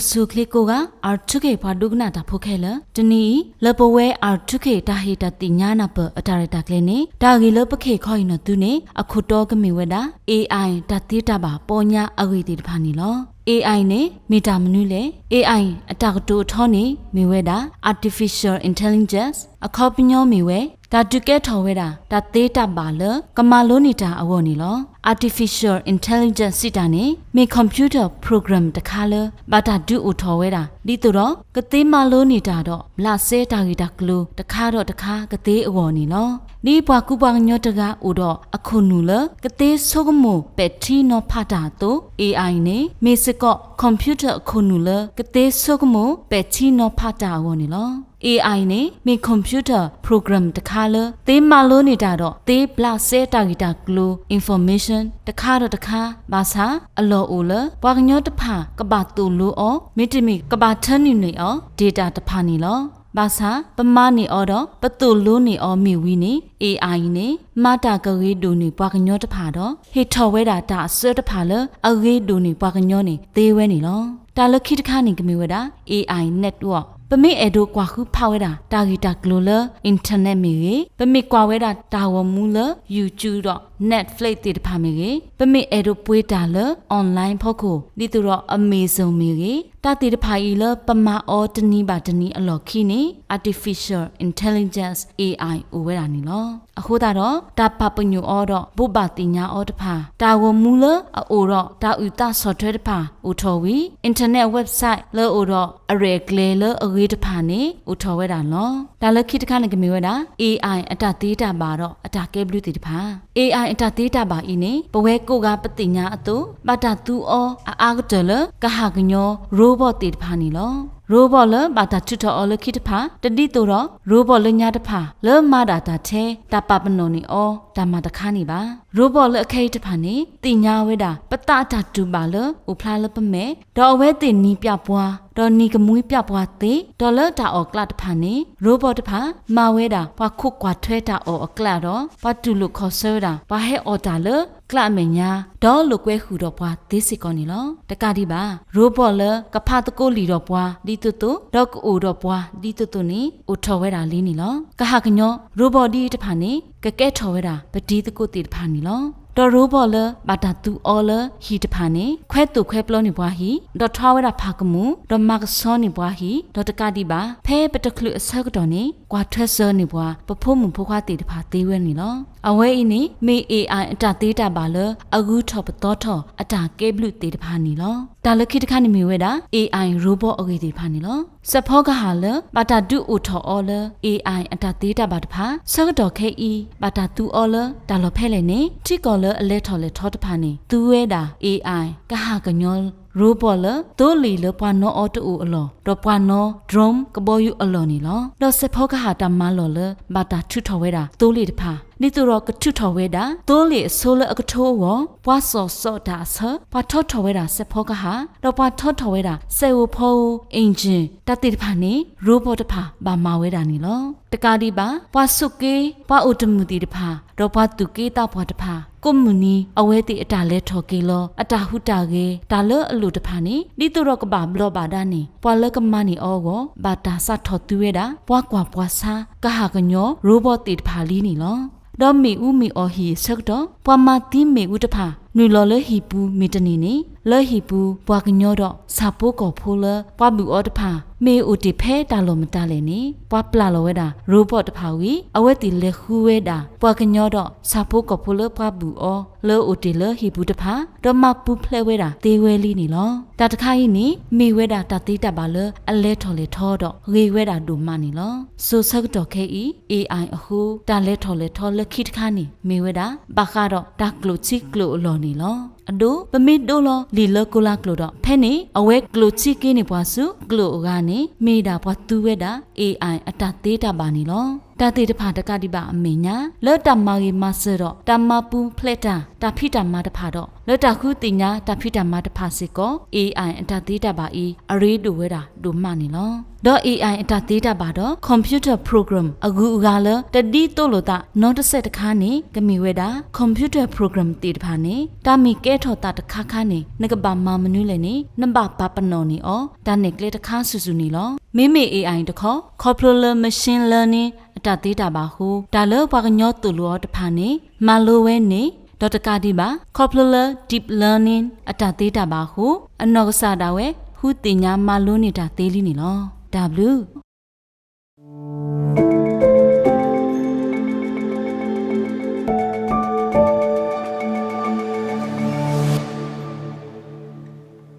အဆိအချ့ကိးဂၤ R two K ပှၤဒိကနၣ်တၢ်ဖိခဲလၢာ်, တနံၤအံၤ လၢပဝဲ R two K တၢ်ဟ့ၣ်တၢ်သ့ၣ်ညါနၢ်ပၢၢ်အတၢ်ရဲၣ်တၢ်ကျဲၤန့ၣ် တၢ်ဂ့ၢ်လၢပကဟ့ၣ်ခီဟ့ၣ်နီၤသုန့ၣ် အခိၣ်တီကမ့ၢ်ဝဲဒၣ် AI တၢ်သ့တၢ်ဘၣ်ပီညါအဂ့ၢ်သ့ၣ်တဖၣ်န့ၣ်လီၤ. AI န့ၣ် မ့ၢ်တၢ်မနုၤလဲၣ်. AI အတၢ်ကတိၤအထီန့ၣ် မ့ၢ်ဝဲဒၣ် Artificial Intelligence, အခီပညီမ့ၢ်ဝဲ တၢ်ဒုးကဲထီၣ်ဝဲဒၣ် တၢ်သ့တၢ်ဘၣ်လၢ ကမၤလိန့ၢ်တၢ်အဂီၢ်န့ၣ်လီၤ. Artificial Intelligence စံးတၢ်န့ၣ် မ့ၢ် computer program တခါလၢ ဘၣ်တၢ်ဒုးအိၣ်ထီၣ်ဝဲဒၣ် ဒ်သိးဒီး ကသ့မၤလိန့ၢ်တၢ်ဒီး ဘျးစဲတၢ်ဂ့ၢ်တၢ်ကျိၤတခါဒီးတခါကသ့အဂီၢ်န့ၣ်လီၤ. ဒ်ပှၤကူပှၤကညီတဂၤအိၣ်ဒီးအခိၣ်နူာ်လၢ ကသ့ဆိကမိၣ်ပဲာ်ထံနီၤဖးတၢ်အသိး AI န့ၣ် မ့ၢ်စ့ၢ်ကီး computer အခိၣ်နူာ်လၢ ကသ့ဆိကမိၣ်ပဲာ်ထံနီၤဖးတၢ်အဂီၢ်န့ၣ်လီၤ. AI န့ၣ် မ့ၢ် computer program တခါလၢ သ့မၤလိန့ၢ်တၢ်ဒီး သ့ဘျးစဲတၢ်ဂ့ၢ်တၢ်ကျိၤ information တခါဒီးတခါ ဘၣ်ဆၣ် အလီၢ်အိၣ်လၢ ပှၤကညီတဖၣ် ကဘၣ်သိၣ်လိအီၤ မ့တမ့ၢ် ကဘၣ်ထၢနုာ်န့ၢ်အီၤ data တဖၣ်န့ၣ်လီၤ. ဘၣ်ဆၣ် ပမၤန့ၢ်အီၤဒီး ပသိၣ်လိန့ၢ်အီၤမ့ၢ်ဝံၤန့ၣ် AI န့ၣ် မၤတၢ်ကဂ့ၤဒိၣ်န့ၢ်ပှၤကညီတဖၣ်ဒီး ဟ့ၣ်ထီၣ်ဝဲဒၣ်တၢ်အစၢတဖၣ်လၢ အဂ့ၤဒိၣ်န့ၢ်ပှၤကညီန့ၣ် သ့ဝဲန့ၣ်လီၤ. တၢ်လၢခံတခါန့ၣ် ကမ့ၢ်ဝဲဒၣ် AI network, ပမ့ၢ်အဲၣ်ဒိးကွၢ်ဃုဖးဝဲဒၣ် တၢ်ဂ့ၢ်တၢ်ကျိၤလၢ internet မ့ၢ်ဂ့ၤ, ပမ့ၢ်ကွၢ်ဝဲဒၣ်တၢ်ဂီၤမူလၢ YouTube ဒီး Netflix သ့ၣ်တဖၣ်မ့ၢ်ဂ့ၤ, ပမ့ၢ်အဲၣ်ဒိးပှ့ၤတၢ်လၢ online ဖီခိၣ် ဒ်သိးဒီး Amazon မ့ၢ်ဂ့ၤ, တၢ်သ့ၣ်တဖၣ်အံၤလၢပမၤအီၤတနံၤဘၣ်တနံၤအလီၢ်ခံန့ၣ် Artificial Intelligence, AI အိၣ်ဝဲဒၣ်န့ၣ်လီၤ. အဃိသတးဒီး တၢ်ပာ်ပညိၣ်အီၤဒီး ဘိးဘၣ်သ့ၣ်ညါအီၤတဖၣ်, တၢ်ဂီၤမူလၢအအိၣ်ဒီး တၢ်အုၣ်သးဆီၣ်ထွဲတဖၣ် အိၣ်ထီၣ်ဝံၤ internet website လၢအအိၣ်ဒီးအရဲၣ်အကျဲၤလၢအဂ့ၤတဖၣ်န့ၣ် အိၣ်ထီၣ်ဝဲဒၣ်န့ၣ်လီၤ. တၢ်လၢခံတခါန့ၣ် ကမ့ၢ်ဝဲဒၣ် AI အတၢ်သ့တၢ်ဘၣ်ဒီးအတၢ်ကဲဘျုးသ့ၣ်တဖၣ်. AI အတၢ်သ့တၢ်ဘၣ်အံၤန့ၣ် ပဝဲကိးဂၤပသ့ၣ်ညါအသိး ဘၣ်တၢ်သူအီၤအအါကတၢၢ်လၢ ကဟၣ်ကညီ robot သ့ၣ်တဖၣ်န့ၣ်လီၤ. robot လၢဘၣ်တၢ်ထုးထီၣ်အီၤလၢခံတဖၣ် တဒ်သိးဒီး robot လၢညါတဖၣ် လၢမၤဒၣ်တၢ်ထဲ တၢ်ပာ်ပနီၣ်န့ၢ်အီၤ တၢ်မၤတခါန့ၣ်ဘၣ်. robot လၢအခဲအံၤတဖၣ်န့ၣ် သ့ၣ်ညါဝဲဒၣ် ပသးအတၢ်တူၢ်ဘၣ်လၢအိၣ်ဖျါလၢပမဲာ်, ဒီးအဝဲသ့ၣ်နံၤပျၢ်ပှၤ ဒီးနံၤကမှံပျၢ်ပှၤသ့, ဒီးလၢတၢ်အီၣ်ကျးတဖၣ်န့ၣ် robot တဖၣ် မၤဝဲဒၣ် ပှၤခိးကွၢ်ထွဲတၢ်အီၣ်အကျးဒီး ပှၤတူၢ်လိာ်ခီၣ်ဆၢဝဲဒၣ် ပှၤဟဲအီၣ်တၢ်လၢကျးအမဲာ်ညါ ဒီးလိာ်ကွဲဃုာ်ဒီးပှၤသ့စ့ၢ်ကီးန့ၣ်လီၤ. တကးဒံးဘၣ် robot လၢကဖးသကိးလံာ်ဒီးပှၤဒ်သိးသိး ဒီးကအိၣ်ဒီးပှၤဒ်သိးသိးန့ၣ် အိၣ်ထီၣ်ဝဲဒၣ်လံန့ၣ်လီၤ. ကဟၣ်ကညီ robot ဒ်အံၤတဖၣ်န့ၣ် ကကဲထီၣ်ဝဲဒၣ် ပတံၤသကိးသ့ၣ်တဖၣ်န့ၣ်လီၤ. ဒီး robot လၢဘၣ်တၢ်သူအီၤလၢဟံၣ်တဖၣ်န့ၣ် ခွဲသိၣ်ခွဲပျီန့ၢ်ပှၤဟံၣ်, ဒီးထွါဝဲဒၣ်ဖးကမူၣ်, ဒီးမၤကဆှီန့ၢ်ပှၤဟံၣ်, ဒီးတကးဒံးဘၣ် ဖဲပတချုးအဆၢကတီၢ်န့ၣ် ကွၢ်ထွဲစၢၤန့ၢ်ပှၤ ပဖိမုၣ်ဖိခွါသ့ၣ်တဖၣ်သ့ဝဲန့ၣ်လီၤ. အဝဲအံၤန့ၣ် မ့ၢ် AI အတၢ်သ့တၢ်ဘၣ်လၢ အဂုၤထီၣ်ပသီထီၣ်အတၢ်ကဲဘျုးသ့ၣ်တဖၣ်န့ၣ်လီၤ. တၢ်လၢခံတခါန့ၣ်မ့ၢ်ဝဲဒၣ် AI robot အဂ့ၢ်သ့ၣ်တဖၣ်န့ၣ်လီၤ. စဲးဖီကဟၣ်လၢ ဘၣ်တၢ်ဒုးအိၣ်ထီၣ်အီၤလၢ AI အတၢ်သ့တၢ်ဘၣ်တဖၣ် ဆၢကတီၢ်ခဲအံၤ ဘၣ်တၢ်သူအီၤလၢတၢ်လီၢ်ဖဲလဲၣ်န့ၣ် ထံကီၢ်လၢအလဲၤထီၣ်လဲၤထီတဖၣ်န့ၣ် သူဝဲဒၣ် AI ကဟၣ်ကညီ robot လၢ သိလ့ၣ်လၢပှၤနီအီၤတအိၣ်အလီၢ် ဒီးပှၤနီ drone ကဘီယူၤအလီၢ်န့ၣ်လီၤ. ဒီးစဲးဖီကဟၣ်တၢ်မၤလီၢ်လၢ ဘၣ်တၢ်ထုးထီၣ်ဝဲဒၣ် သိလ့ၣ်တဖၣ် ဒ်သိးဒီးကထုးထီၣ်ဝဲဒၣ် သိလ့ၣ်အဆိလၢအကထိအဂီၢ် ပှၤစီၣ်စီၣ်တၢ်အဆၢ ပှၤထီထီၣ်ဝဲဒၣ်စဲးဖီကဟၣ် ဒီးပှၤထီထီၣ်ဝဲဒၣ် စဲးဧိၤဖီဧိၤ engine တၢ်သ့ၣ်တဖၣ်န့ၣ် robot တဖၣ်ဘၣ်မၤဝဲဒၣ်န့ၣ်လီၤ. တကးဒံးဘၣ် ပှၤဆိးက့ ပှၤအိၣ်တမုာ်သ့ၣ်တဖၣ် ဒီးပှၤသူၣ်က့သးပှၢ်တဖၣ် ကိးမုၢ်နံၤ အဝဲသ့ၣ်အတၢ်လဲၤထီၣ်က့ၤလီၤ အတၢ်ဟူးတၢ်ဂဲၤ တၢ်လၢအလိၣ်တဖၣ်န့ၣ် ဒ်သိးဒီးကဘၣ်ဘျီးဘၣ်ဒါန့ၣ် ပှၤလၢကမၤန့ၢ်အီၤအဂီၢ် ဘၣ်တၢ်စးထီၣ်သုဝဲဒၣ် ပှၤကွၢ်ပှၤဆါ ကဟၣ်ကညီ robot သ့ၣ်တဖၣ်လံန့ၣ်လီၤ. ဒီးမ့ၣ်အူမ့ၢ်အီၣ်ဟံၣ်အဆၢကတီၢ် ပှၤမၤသံမ့ၣ်အူတဖၣ် နုာ်လီၤလၢဟံၣ်ပူၤမ့ၢ်တန့ၢ်န့ၣ် လၢဟံၣ်ပူၤ ပှၤကညီဒီးဆၣ်ဖိကီၢ်ဖိလၢပှၤဘုၣ်အီၤတဖၣ် မ့ၢ်အိၣ်တ့ၢ်ဖဲတၢ်လီၢ်မတၤလဲၣ်န့ၣ် ပှၤပျၢ်လီၤဝဲဒၣ် robot တဖၣ်ဝံၤ အဝဲသ့ၣ်လဲၤဃုဝဲဒၣ် ပှၤကညီဒီးဆၣ်ဖိကီၢ်ဖိလၢပှၤဘုၣ်အီၤ လၢအိၣ်တ့ၢ်လၢဟံၣ်ပူၤတဖၣ် ဒီးမၤပူၤဖျဲးဝဲဒၣ်သ့ဝဲလံန့ၣ်လီၤ. တၢ်တခါအံၤန့ၣ် မ့ၢ်ဝဲဒၣ်တၢ်သ့တၢ်ဘၣ်လၢအလဲၤထီၣ်လဲၤထီဒီးဂ့ၤဝဲဒၣ်ဒိၣ်မးန့ၣ်လီၤ. စိၤဆၢကတီၢ်ခဲအံၤ AI အဃိ တၢ်လဲၤထီၣ်လဲၤထီလၢခံတခါန့ၣ် မ့ၢ်ဝဲဒၣ် ဘၣ်ဃးဒီးတၢ်ကျိၣ်ထံကျိၣ်အလီၢ်န့ၣ်လီၤ. အဒိ ပမ့ၢ်ဒိလီၤလံာ်လၢကိလါကျိာ်ဒီး ဖဲန့ၣ် အဝဲကျိၣ်ထံက့ၤန့ၢ်ပှၤဆူကျိာ်အဂၤန့ၣ် မ့ၢ်ဒၣ်ပှၤသူဝဲဒၣ် AI အတၢ်သ့တၢ်ဘၣ်န့ၣ်လီၤ. တၢ်သ့ၣ်တဖၣ်တကးဒံးဘၣ်အမဲာ်ညါ လၢတၢ်မၤဂ့ၤမၤစၢၤဒီး တၢ်မၤပူၤဖျဲးတၢ် တၢ်ဖံးတၢ်မၤတဖၣ်ဒီး လၢတၢ်ဃုသ့ၣ်ညါတၢ်ဖံးတၢ်မၤတဖၣ်စ့ၢ်ကီး AI အတၢ်သ့တၢ်ဘၣ်အံၤ အရ့ဒိၣ်ဝဲဒၣ်ဒိၣ်မးန့ၣ်လီၤ. ဒီး AI အတၢ်သ့တၢ်ဘၣ်ဒီး computer program အဂုၤအဂၤလၢ တဒ်သိးလိာ်သးနီတစဲးတခါန့ၣ် ကမ့ၢ်ဝဲဒၣ် computer program သ့ၣ်တဖၣ်န့ၣ် တၢ်မ့ၢ်ကဲထီၣ်သးတခါခါန့ၣ် နကဘၣ်မၤမနုၤလဲၣ်န့ၣ် နဘၣ်ပာ်ပနီၣ်န့ၢ်အီၤ တၢ်နဲၣ်ကျဲတခါစုာ်စုာ်န့ၣ်လီၤ. မ့မ့ၢ် AI တခီ ခီဖျိလၢ machine learning အတၢ်သ့တၢ်ဘၣ်အဃိ တၢ်လၢပှၤကညီသိၣ်လိအီၤတဖၣ်န့ၣ် မၤလိဝဲန့ၣ် ဒီးတကးဒံးဘၣ် ခီဖျိလၢ deep learning အတၢ်သ့တၢ်ဘၣ်အဃိ အနီၢ်ကစၢ်ဒၣ်ဝဲ ဃုသ့ၣ်ညါမၤလိန့ၢ်တၢ်သ့လံန့ၣ်လီၤ. တၢ်ဘျုး